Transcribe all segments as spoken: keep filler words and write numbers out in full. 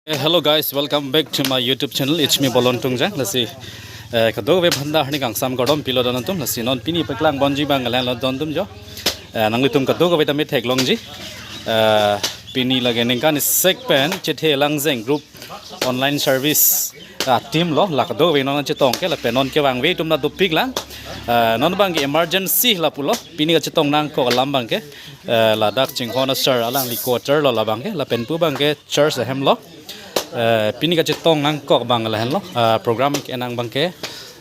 Eh, hello guys, welcome back to my YouTube channel. It's me Bolon Tungjang. Lasi, eh, kadokave aphan ta arni kangsam kardom pilo don atum. Lasi non pini paklang ponji abang lahenlo don atum jo. Eh, nanglitum kadokave ta me theklongji. Eh, pini lake ningkan isi pen Chethe Langjeng group online service, ah, team lo, la kadokave non chetong ke lapen non kevangve atum ta dopik lang. Eh, non abang ke emergency lapulo. Pini kachetong nangkok alam abang ke, eh, ladak Chinghon asar alangli quarter lo la abang ke, lapen pu abang ke church ahem lo. Eh, pini kachetong nangkok abang lahenlo. Eh, program kenang abang ke,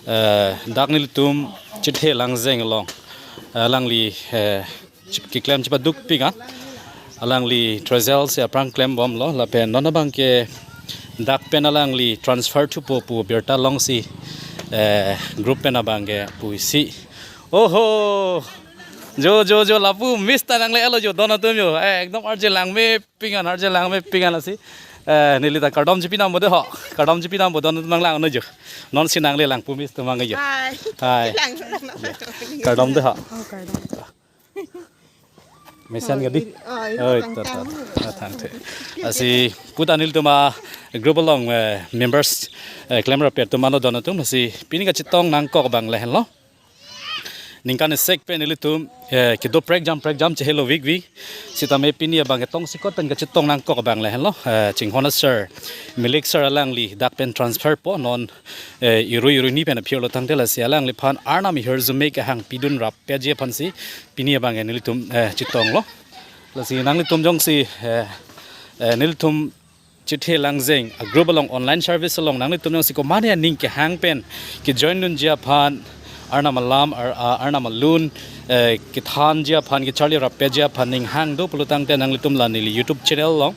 eh, dak nelitum Chethe Langjeng along, eh, alangli, eh, chip keklem chipadukpik an, alangli Treasure si aphrang klembomlo, lapen non abang ke dak pen alangli transfer thupo pu birta longsi, eh, group pen abang ke pusi. Oho! Jo, jo, jo, lapu miss ta nangle-etlo jo, don atum jo. Eh, ekdom arje langmepik an, arje langmepik an lasi. Eh, neli ta kardom chipi nangpo de ho. Kardom chipi nangpo, don atum nanglang non jo. Non si nangle lang pu miss atum abang jo. Hi. Hi. Lang, lang, lang. Kardom de ho. Oh, kardom. Mesen gadi. Oh, ini Oi, tang, ta, ta, tang. Ta, tang, te. Lasi pu ta nelitum a group along, eh, members, eh, klemrap atum ano don atum. Lasi pini kachetong nangkok abang lahenlo. Ningkan isi pen nelitum, eh, kedo prekjam prekjam chehelo vik vik. Sitame pini abang ketong sikot pen kachetong nangkok abang lahenlo. Eh, Chinghon asar, Milik sar alangli dak pen transfer po non, eh, irui irui ni pen aphi-o lo tangte lasi alangliphan Arnam ahirjume kehang pidun rapji aphansi pini abang ke nelitum, eh, chetonglo. Lasi nanglitum jongsi, eh, eh, nelitum Chethe Langjeng a group along online service along nanglitum jongsi komatne aning kehang pen kejoin dunji aphan, Arnam alam, Ar-, a-, Arnam alun, eh, kethanji aphan, kecharli rapji aphan ning hang do pulo tangte nanglitum la neli YouTube channel along,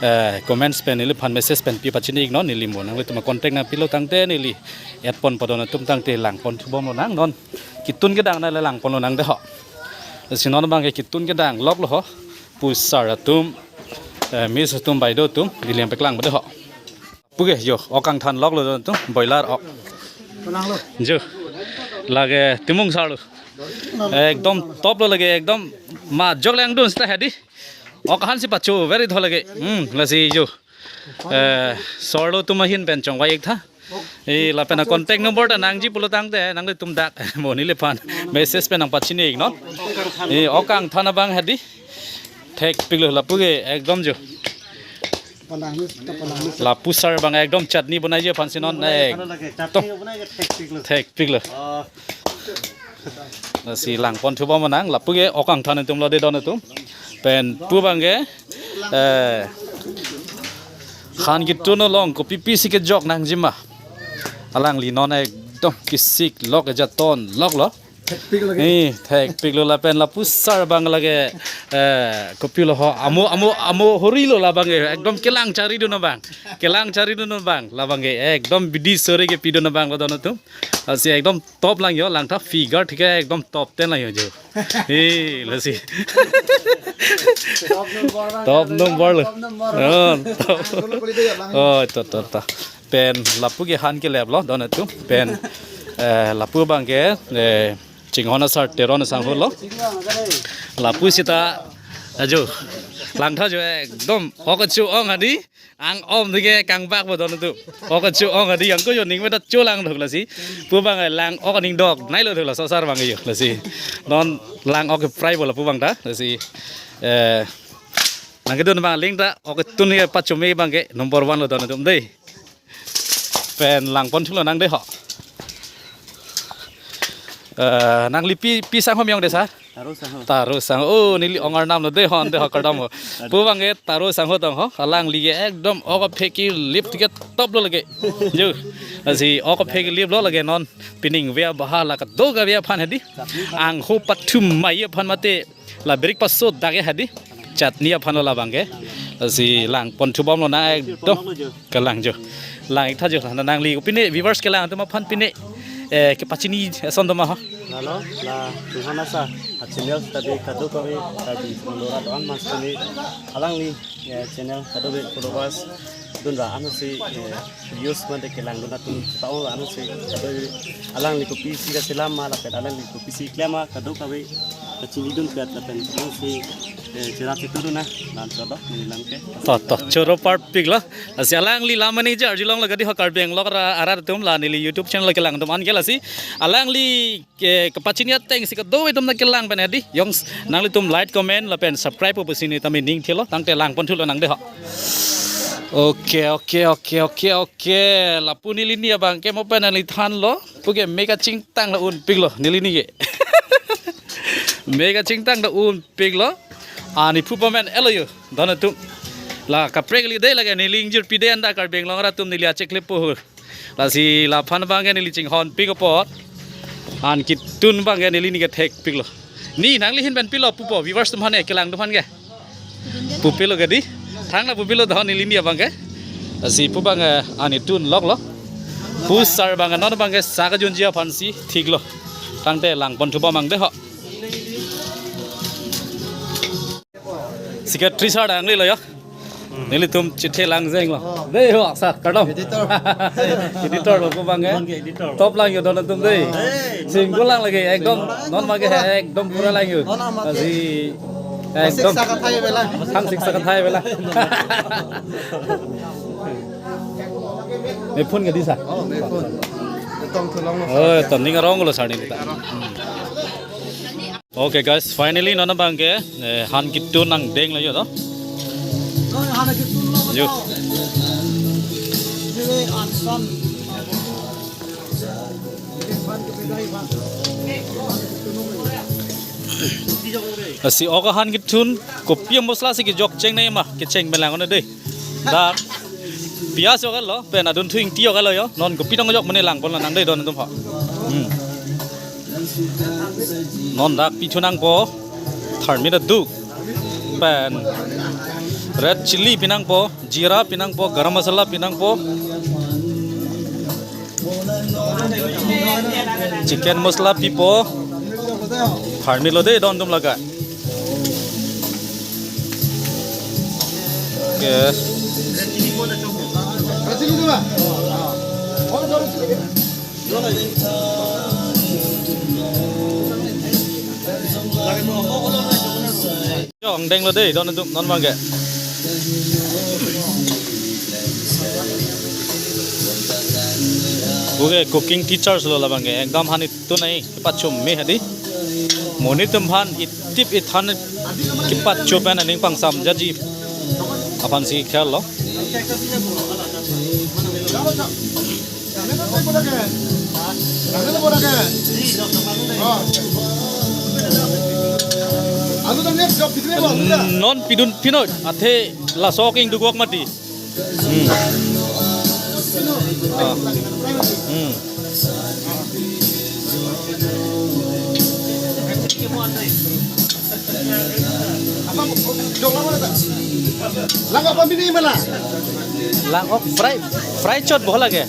eh, comments pen neliphan message pen pi pachini iknon, neli mo nanglitum contact nangpilo tangte neli add ponpo don atum tangte lang pon thubomlo nang non. Kitun kedang nangle lang ponlo nang de ho. Si non abang ke kitun kedang loklo ho. Pu sar atum, eh, miss atum, baideo atum, neli nangpaklangpo de ho. Puke jo, ok kangthan loklo don atum, boiler ok. Jo. Lake timung sarlo. Ekdom top lo lake, ekdom majok langdun seta hedi. Ok aphansi pacho, very tho lake. Hmm, lasi jo. Eh, sarlo atum ahin pen chongvai ik tha. Eh, lapen a contact number ta nangji pulo tangte, nanglitum dak mo neliphan message pen nangpachini iknon. Eh, ok kangthan abang hedi. Thekpiklo lapu ke ekdom jo. Lapu sar abang ekdom chutney bonaiji aphansi non, eh, to. Thekpiklo. Lasi lang pon thubom nang, lapu ke ok kangthan atum lo de don atum. Pen pu abang ke, eh, han kitun along kopi pisi kejok nangjima. Alangli non ekdom kesik lok, ejaton loklo. Thekpik lake. Eh, thekpiklo lapen lapu sar abang lake, eh, kopilo ho, amo, amo, amo horilo la abang ke, ekdom kelang charidun abang. Kelang charidun abang, la abang ke, ekdom bidi sore kepidun abang lo don atum. Lasi ekdom top lang jo, langtha figure thik ekdom top ten lang jo. Eh, lasi. Top number lo. Top number. Oh, top. Oh, to, to, to. Pen lapu ke han keleplo don atum. Pen, eh, lapu abang ke, eh, Chinghon asar Teron asangho lo. Lapu seta ajo langtha jo ekdom ok chu-ong hedi. Ang om thike kangbak po don atum. Ok chu-ong hedi, angko jo ning meta chulang thok lasi. Pu abang lang ok ning dok nailo thok la so sar abang jo lasi. Non lang ok prai bola pu abang ta lasi. Eh, nangkedun abang ling ta ok tun ke pachumi abang ke number one lo don atum de. Pen lang pon thulo nang de ho. Eh, nangli pi, pi sangho me-ong de sar? Taro sangho. Taro sangho. Oh, neli ong arnam lo de hon de ho kardom ho. Pu abang ke Taro sangho tong ho. Alangli ke ekdom ok aphek kelip thik top lo lake. Jo. Lasi ok aphek kelip lo lake non pining via baha la kadokave aphan hedi. Angho pathum mai aphan mate la breakfast so dak ke hedi. Chutney aphan lo la abang ke. Lasi lang pon thubomlo nang ekdom. Kelang jo. Lang ik tha jo, nangli pine viewers kelang atum aphan pine, eh, kepachini ason doma ho. Lalo, la Chinghon asar a channel tadi kadokave tadi menurut orang mas ini alangli, eh, channel kadokave followers Dun ra ansi, eh, views mate kelangdun atum ta-ong ra ansi kadoi alangli kopisi kachelam ma lapen alangli kopisi klem ma kadokave kachinidun pet lapen ansi, eh, chera chitudun na lan chodo neli lam ke. To, to, choro parpik lo. Lasi alangli la manager arjulong lo kadi ho Karbi Anglong ra arat atum la neli YouTube channel kelang atum an ke lasi. Alangli ke kepachini atengsi kadokave atum nangkelang pen hadi. Jongsi nanglitum like, comment lapen subscribe pusi neli tame ning thilo tangte langpon thulo nang de ho. Okay, okay, okay, okay, okay. Lapu neli ni abang ke mo pen neli thanlo. Puke me kachingtang la unpik lo neli ni ke. Me kachingtang la unpik lo. Ani phu pamen elo yo. Don atum. La kaprek li de lake neli ingjir pide anda Karbi Anglong ra atum neli achek lepo ho. Lasi laphan abang ke neli chinghonpik apot. An kitun abang ke neli ni kethekpik lo. Ni nangli ahin pen pilo pupo viewers atum aphan ke kelang atum aphan ke. Pupilo kadi. Thang la pupilo don neli ni abang ke. Lasi pu abang ke ani tun lok lo. Pu sar abang ke non abang ke sa kajunji aphansi thik lo. Tangte langpon thupo mang de ho. Secretary sir dang lo yo. Nelitum chithe lang jeng lo. Oh. Dei ho sir, kardom. Editor. Editor lo ko bang ya. Bang ya, editor. Top lang yo don atum dei. Hey, singkul lang lagi ekdom non ma ke ekdom pura lang yo. Non ma ke. Asi ekdom. Siksa kathai bela. Thang siksa kathai bela. Me phone ke di sa? Oh, me phone. Tong thulong lo. Oh, to ning arong lo sir ni ta. Okay guys, finally non abang ke, eh, han kitun nangdeng lo yo to. Yo. Lasi oka han kitun kopi mosla si kejok chengnei ma kecheng belang on dei. Dak pias yo kalo, pen adun thu ingti yo kalo yo. Non kopi tong jok mane langpon lo nang dei don atum ho. Hmm. Non dak pithu nangpo, tharmit aduk. Pen red chilli pi nangpo, jeera pi nangpo, garam masala pi nangpo. Chicken masala pipo. Tharmit lo dei don atum laga. Okay. Yo, angdeng lo dei, don atum, non abang ke. Puke cooking teachers lo labang ke, ekdom han itun nai, kepachum me hadi. Monit atum aphan itip ithan kepachum pen aning pangsam jaji aphansi khel lo. Non pidun pino athe laso king dugok mati. Hmm. Ah. Hmm. Lang apa mini mala? Lang ok fry, fry chot bohol lage.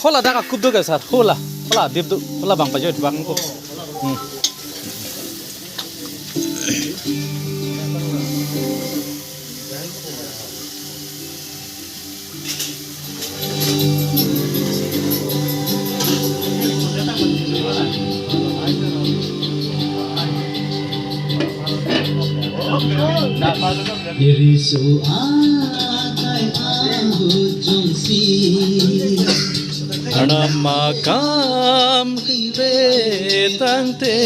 Hola dak akup do ke sir, hola, hola dip do, hola bang pajo bang ko. Hmm. Iriso akai ahut jongsi. Arnam akam kire tangte.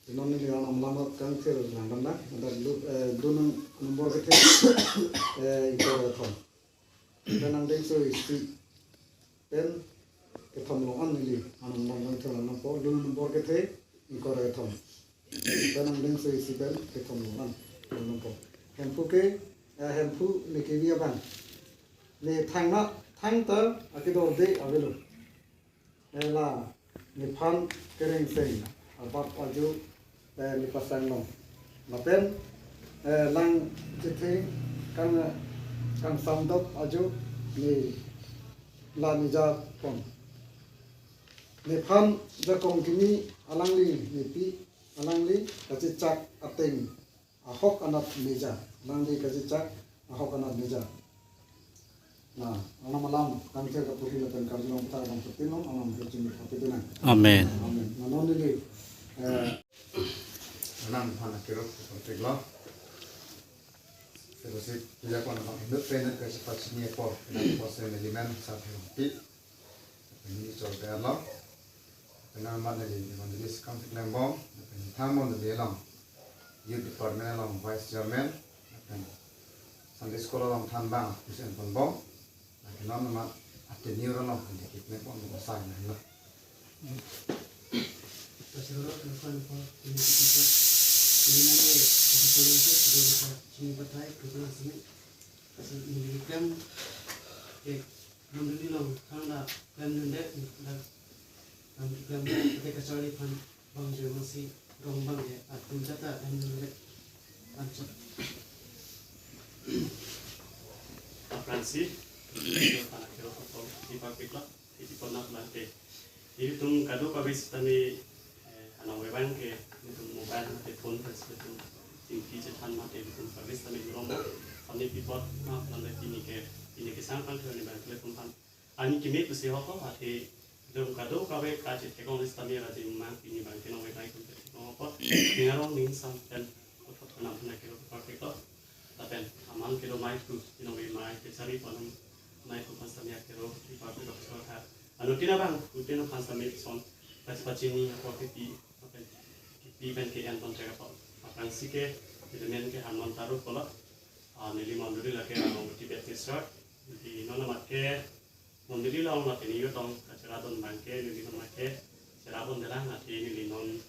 Non neli arnam lamot kangthir nangdam na, ada du, eh, dun nombor kethe, eh, ingkoi ra kethom. Pen angdengso isi pen kethom long an neli arnam lam kangthir nangdampo, dun nombor kethe, ingkoi ra kethom. Pen angdengso isi pen kethom long an nangdampo. Hemphu ke, eh, Hemphu ne kevi abang. Ne thangna, thangta akedorde avelo. Eh, la Nephan kerengseng abak ajo, eh, nepasang long. Lapen, eh, lang chetheng kang, kangsamdok ajo ne la nejapon. Nephan jakong kimi alangli nepi, alangli kachechak ateng ahok anat meja, alangli kachechak ahok anat meja. Na, anam alam kangthir kapuhi lapen karjulong ta abang putin long, anam kachini kaputin lang. Amen. Amen. Na non neli, eh, anam hana kirok kaputin lo. Fellowship pila kon abang independent kachepachini apor, kena apor se nelimen sa thirongpi. Pini chol pe arlo. Penang mat neli evangelist kangthir klembom, pini thang mondoli along Youth Department along Vice Chairman, pen Sunday School along thanbang pusi enponbom. Lake non mat atenir along pini kikne pon bom sai na lo. Pasiroro telepon po ini kita. Ini nang ye, kita nang ye, kita nang ye, kita nang ye, kita nang ye, kita nang ye, kita nang ye, Mondoli along thangta klemdunde, dak klemdunde, ate kacharli aphan bang joi masi rong bang ye atum jata klemdunde. Anchot. Aphrangsi, aphan akero apor, di papiklo, di pon aplang te. Ilitum kadokave sitame, eh, anong vevang ke, ilitum mobile mate phone ke, ilitum tingki chethan mate ilitum service tame jurong. Kami pipot na plan le pini ke, pini ke sang pang ke ni bang telepon pang. Ani kimi pusi hoko, ate ilitum kadokave kachethe kong list tame rajin mang pini bang ke nong vevang ilitum chethe kong hoko. Ningarong ningsam pen kothot kanam hana kero perfect to. Lapen aman kedo mai tu, inong ve mai kechari ponam mai tu aphan sitame akero, di papiklo so tha. Anuttin abang, uttin aphan sitame son, pachini apor kepi, lapen kepi pen ke-en pon thek apor. Aphrangsi ke, element ke Harmon Taro pulo, ah, neli mondoli lake Amangoti Baptist Church, di non amat ke, mondoli along lapen youth along kacheradun abang ke, neli non amat ke, cherapon delang, ate neli non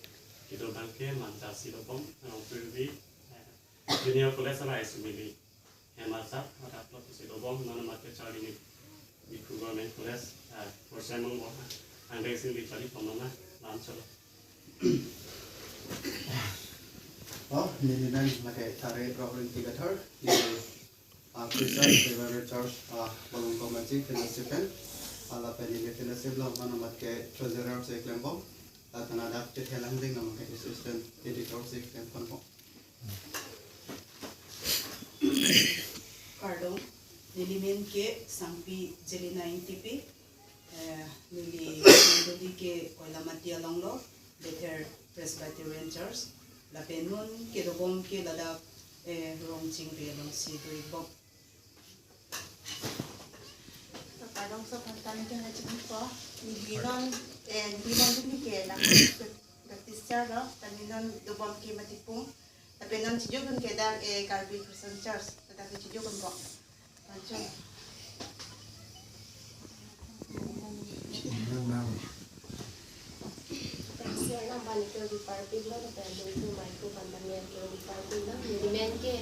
kedo abang ke, Manchasi dobom, along purvi, eh, Junior College alai sumili. Hemasa, ada plot si dobom, non amat ke charli ni, di Government College, ah, first sem bom, ang dei sing di charli pon non na, lam cholo. Oh, neli nang lake Tare Robert Tigathar, neli, ah, Christian Revival Church, ah, Balong Komachi, fellowship pen, ah, lapen neli fellowship along non amat ke treasurer si klembom, lapen ladak chethe langding amat ke assistant editor si klem ponbom. Kardom, neli men ke Sangpi Jelina Ingtipi, eh, neli mondoli ke Koilamati along lo, Bethel Presbyterian Church, lapen non kedobom ke ladak, eh, Rongchingri alongsi do-ikbom. Kardom so phan tame ke hachini po. Neli non, eh, neli mondoli ke la Baptist Church lo, tame non dobom ke Matipung. Lapen non chejokdun ke dak, eh, Karbi Christian Church, dak chejokdunpo. Anchot. Aphrangsi alam abang ke di parpiklo, lapen atum mai tu aphan tame ke di parpiklo. Neli men ke,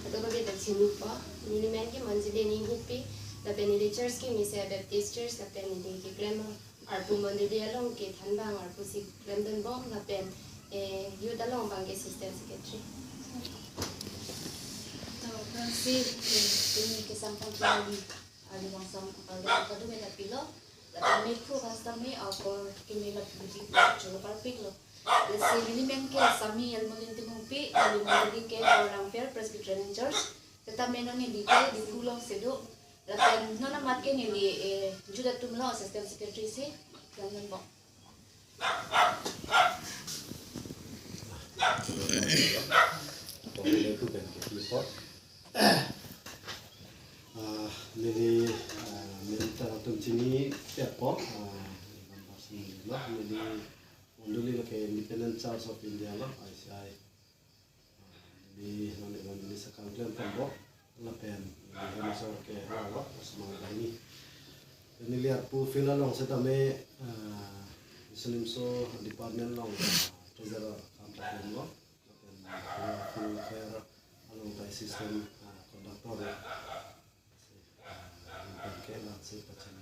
kadokave ta chinipo. Neli men ke Manjileni Ingtipi, lapen neli church ke Messiah Baptist Church, lapen neli keklem Arpu mondoli along kethan abang arpu si klemdunbom, lapen, eh, youth along abang ke assistant secretary. To, aphrangsi, eh, pini ke sang pang ke neli arni kangsam, eh, kadokave ta pilo. Lapen me phu kastam me apor kimi la phu di cholo parpiklo. Lasi neli men ke Sami Elmolin Timungpi, neli mondoli ke Korang Fair Presbyterian Church. Seta me non neli ke Diphu alongsi do. Lapen non amat ke neli, eh, youth atum along assistant secretary si klemdunbom. Ah, neli, ah, neli ta atum chini tiap po, ah, member sini lo, neli mondoli lake Independent Church of India lo, I C I. Neli non evangelist akam klem ponbom, lapen neli hem asor ke halo, osomar banghini. Neli arpu field along setame, ah, Mission Nimso department along, ah, treasurer akam paklemlo, lapen, ah, field fair along ta assistant, ah, conductor lo. Ah, neli pen ke lang si pachini.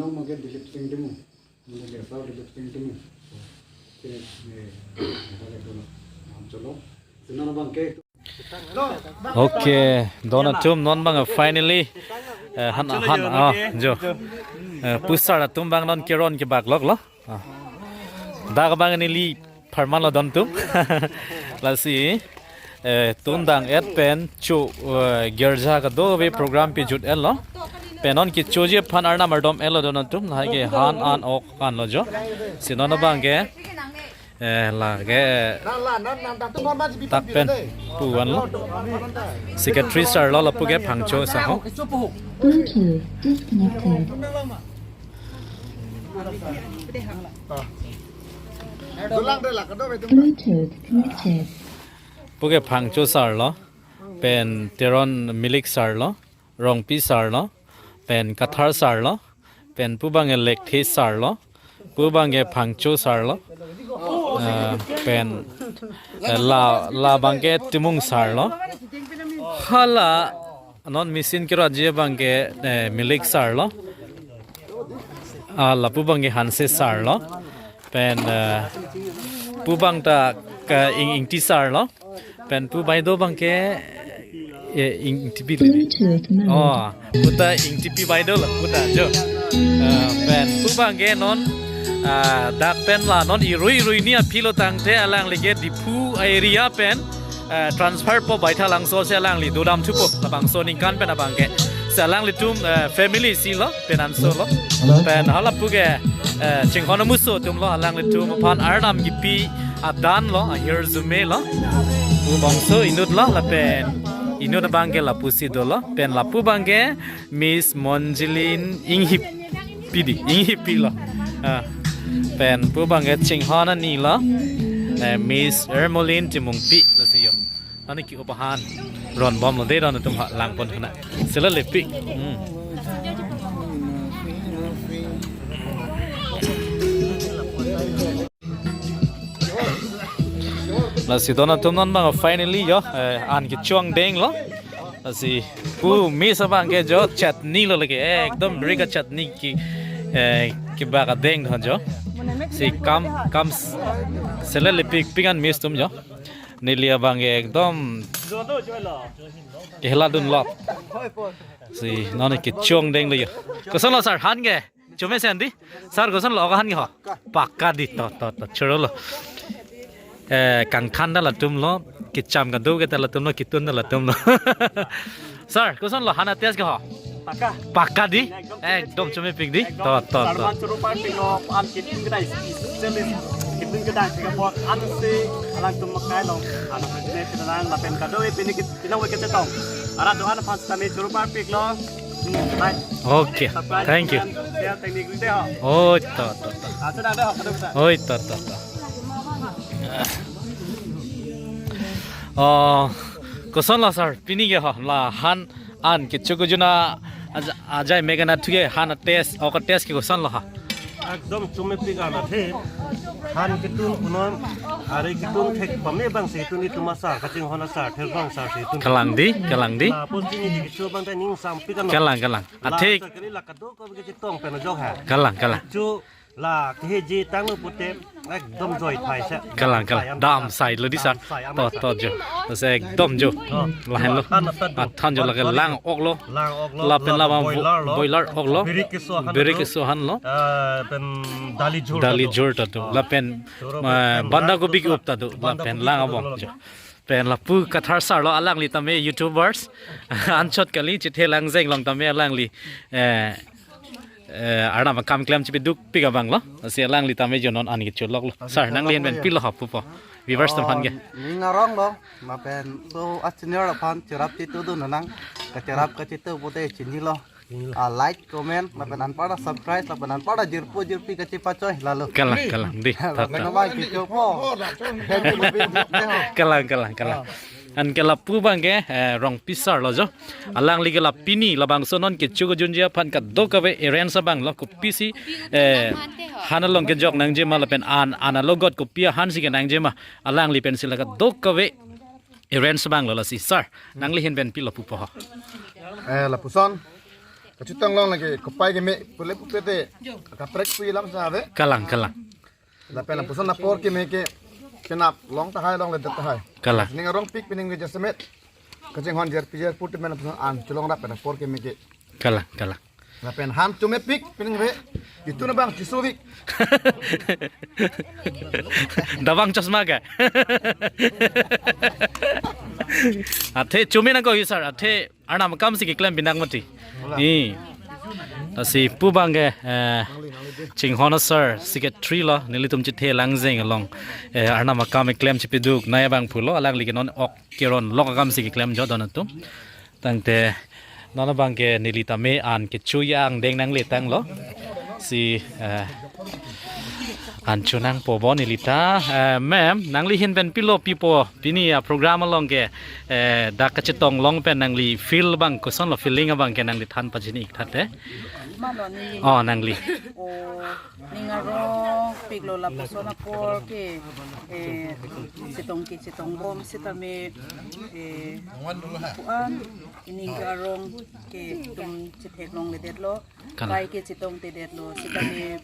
Nong mage Dilip Singh Timung. Nong mage Dilip Singh Timung. Sini, eh, ada lagi dua. Cholo. Sini nang bang ke. Okay, don atum non bang finally. Eh, han han ah jo. Eh, pusar atum bang non keron kebak lok lo. Ah. Dak bang neli pharman lo don atum. Lasi eh, tun dang et pen cho, eh, girja kadokave program pejut et lo. Pen non kechoji aphan arnam ardom et lo don atum. Lahai ke han an ok an lo jo. Si non bang ke eh, lake dak pen pu an lo. Secretary sir lo, lapu ke Phangcho sir ho. Bluetooth disconnected. Bluetooth connected. Pu ke Phangcho sir lo, pen Teron Milik sir lo, Rongpi sir lo, pen Kathar sir lo, pen pu bang ke Lekthe sir lo, pu bang ke Phangcho sir lo, eh, pen, eh, la, la bang ke Timung sir lo. Hala non machine keroji bang ke, eh, Milik sir lo. Ah, lapu bang ke Hanse sir lo. Pen, eh, pu bang ta ke Ing, Ingti sir lo. Pen pu baideo bang ke, eh, Ingtipi lili. Bluetooth mode. Oh, pu ta Ingtipi baideo lo, pu ta jo. Eh, pen pu bang ke non, ah, dak pen la non irui irui ni aphi lo tangte alangli ke Diphu area pen, eh, transfer po Baithalangso si alangli dodam thupo, labangso aningkan pen abang ke. Si alanglitum, eh, family si lo, pen anso lo. Pen hala pu ke, eh, chinghon amuso atum lo, alanglitum aphan arnam kipi adan lo, ahirjume lo. Pu bangso inut lo, lapen inut abang ke lapusi dolo, pen lapu bang ke Miss Monjilin Inghipi di, Inghipi lo. Ah. Pen pu bang ke chinghon ani lo, eh, Miss Ermolin Timungpi lo si jo. Ani ke-op ahan ron bom lo de don atum ha lang pon kena. Sila lepi. Hmm. Lasi don atum non bang finally jo, eh, an kecho angdeng lo. Lasi pu Miss abang ke jo chutney lo lake, eh, ekdom beri ka chutney ke Eh, kebak adeng tho jo. Si kam, kam s-, selet lepik pik an mis atum jo. Neli abang ke ekdom kehela dunlot. Si non ke chong denglo jo. Kosonlo sir, han ke? Chome sen dei. Sir, kosonlo, ok ahan ke ho? Pakka dei, to, to, to, chorolo. Eh, kangthan ta latumlo, kecham kado ke ta latumlo, ketun ta latumlo. Sir, kosonlo, han a-taste ke ho? Pakka. Pakka dei? Ekdom chomepik dei? To, to, to. Sarman choro parpiklo, an ketun kedai, specialist ketun kedai, sika bot, an si, alangtum makai long, an si ne kenalang, lapen kado-e pini kit-, kinang we kechetong. Arat do-an aphan sitame choro parpiklo. Hmm, bye. Okay, thank you. Share teknik dei ho. Oh, to, to, to. Ah, sudah dei ho, kado kita. Oi, to, to, to. Oh, kosonlo sir, pini ke ho, la han an kecho kejun a-, aj-, ajai me ke na thuke han a-taste, ok a-taste ke kosonlo ha? Ekdom chomepik an athe. Han ketun punon, ari ketun thek pame abang si tun itum asar, kachinghon asar, therbang asar si tun. Kalang dei, kalang dei. La pon chini di kecho abang ta ning sampik an. Kalang, kalang. La athe sa kali la kado ko ke chetong pen ajok ha. Kalang, kalang. Chu la keheji tanglo pute ekdom joi thai se. Kalang, kalang. Dam sai lo dei sir. Dam sai, to, to jo. To se ekdom jo. Oh. Lahenlo. Han a-taste do. Athan jo lake lang oklo. Lang oklo. Lapen la labang boiler lo. Boiler oklo. Birik keso ahan lo. Birik keso ahan lo. Eh, pen dali jhur ta do. Dali jhur ta do. Oh. Lapen, choro eh, pen banda gobi ke-up ta do. Banda gobi ke-up ta do. Lapen lang abang jo. Pen lapu Kathar sir lo, alangli tame YouTubers. Anchot kali, chethe langjeng along tame alangli, eh, eh, Arnam akam klem chepiduk pik abang lo. Si alangli tame jo non an kecho loklo. Sir, nangli ahin pen pilo ho pupo? Viewers atum aphan ke. Oh, ning arong lo, lapen so a-channel aphan cherap chetudun nang, kacherap kachetu pute chinilo. Ah, like, comment, lapen anparta subscribe, lapen anparta jirpo jirpi kachepachoi, lalo. Kalang, kalang, dei. Lapen ta, ta. Nang abang kecho po. Kalang, kalang, kalang. Ah. Anke lapu abang ke, eh, Rongpi sir lo jo. Alangli ke la pini, labangso non kecho kejunji aphan kadokave arrange abang lo, kopisi, eh, han along kejok nangji ma lapen an, an alogot kopi ahan si kenangji ma. Alangli pen si la kadokave arrange abang lo lasi. Sir, nangli ahin pen pilo pupo ho? Eh, lapuson. Kachetong long lake kopai keme, pule pupe te, kaprek pu alam sa ave. Kalang, kalang. Lapen lapuson apor keme ke, kenap long tahai longledet tahai. Kalang. Ning arongpik pining ke jasemet. Kachinghon jerpi jerpu temen lapuson an cholongrap pen apor keme ke. Kalang, kalang. Lapen han chomepik pining ve. Ketun abang chesovik. Dabang chosma ke? Athe chome nangkok sir, athe Arnam akam si keklem pinak mati. Ni. Lasi pu abang ke, eh, Chinghon sir, secretary lo, nelitum chethe langjeng along. Eh, Arnam akam keklem chepiduk, nai abang pulo, alangli ke non ok keron lok akam si keklem jo don atum. Tangte, non abang ke neli tame an kecho angdeng nangle tanglo. Si, eh, an chonangpo bo neli ta. Eh, ma'am, nangli ahin pen pilo pipo, pini a-program along ke, eh, dak kachetong long pen nangli feel abang kosonlo, feeling abang ke nangli than pachini ik tha te. Mano ni. Oh, nangli. Oh, ning arongpiklo lapuson apor ke, eh, chetong ke chetong bom sitame, eh, kuan, ining ke arong ke tum chetheklongledetlo. Kalang. Pai ke chetongtedetlo, sitame,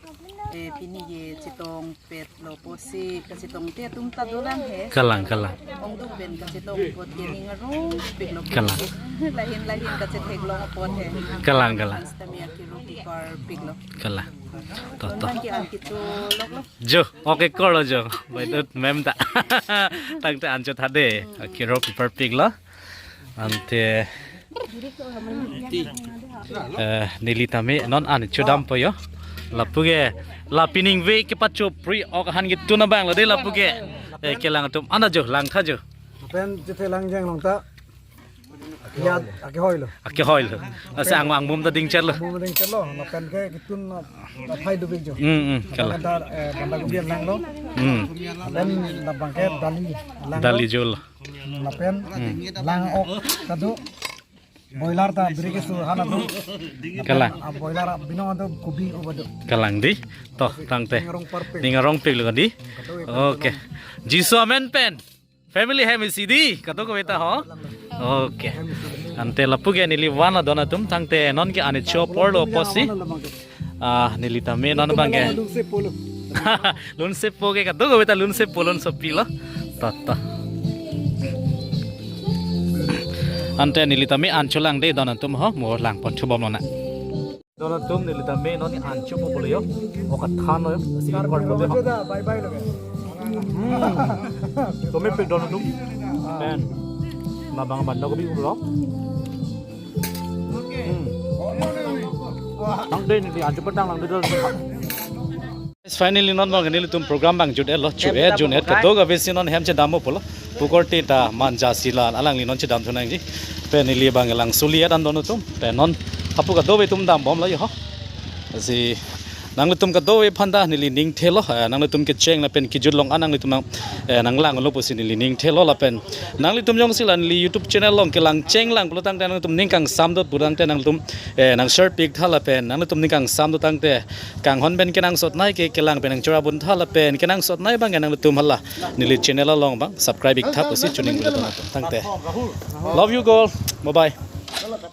eh, pini ke chetongpetlo pusi, kachetongte atum ta dolang he. Kalang, kalang. Ongdung pen kachetong apot ke ning arongpiklo. Kalang. Lahin lahin kachetheklong apot he. Kalang, kalang. Sitame akiro kipar piklo. Kalang. To, to. Konman ke an kecho loklo. Jo, okay, korlo jo. Baitut ma'am ta. Tangte anchot hade. Akiro kipar piklo. Ante, eh, neli tame non an chodampo jo. Lapu ke, la pining ve kepachopri ok ahan ketun abang lo dei lapu ke. Eh, kelang atum, ana jo, langtha jo. Pen chethe langjeng along ta. Ya, akehoilo. Akehoilo. Asa ang, angbum ta dingchetlo. Angbum dingchetlo. Lapen ke ketun aphai dubik jo. Hmm, hmm, kalang. Lapen ta, eh, banda gobi langlo. Hmm. Lapen labang ke dali. Langlo. Dali jol. Lapen, hmm, lang ok kado, boiler ta birik keso ahan ado. Kalang. Ah, boiler abinong ado, kobi oba do. Kalang dei. To, tangte. Ning arongparpik. Ning arongpiklo dei. Kado. Okay. Jisu amen pen. Family hem isi dei. Kadokave ta ho. Okay. Ante lapu ke neli van adon atum tangte non ke an kecho apor lo pusi. Ah, neli tame non abang ke. Lunsepo lo. Lunsepo ke kadokave ta lunsepo, lunsepi lo. Tata. Ante neli tame an cholangde don atum ho, mo langpon thubom lonang. Don atum, neli tame non ni an chopo pulo yo. O kathan lo yo. Si kar kar pulo yo. Bye bye lo. Hmm. Tumepik don atum. Pen. Mabang bando kopi ulo. Hmm. Tangte neli an chopo tang langde don. Finally non abang nelitum program abang jut-et lo, chu-et jun-et kadokave si non hem chedampo pulo. Pukorte ta Manja Sila alangli non chedam thu nangji. Pen neli abang lang suli-et an don atum. Pen non hapu kadokave atum dambom lo yo ho. Si nanglitum kadokave aphan ta neli ning thelo, eh, nanglitum kecheng lapen kejut along an nanglitum nang, eh, nanglang lo pusi neli ning thelo lapen nanglitum jongsi la neli YouTube channel along kelang chenglang pulo tangte nanglitum ning kangsam dot pu tangte nanglitum, eh, nang share piktha lapen nanglitum ning kangsam dot tangte kanghon pen kenangsot nei ke kelang pen nangchora buntha lapen kenangsot nei abang ke nanglitum hala neli channel along abang subscribe iktha pusi chuning pulo tangte. Love you all. Bye bye.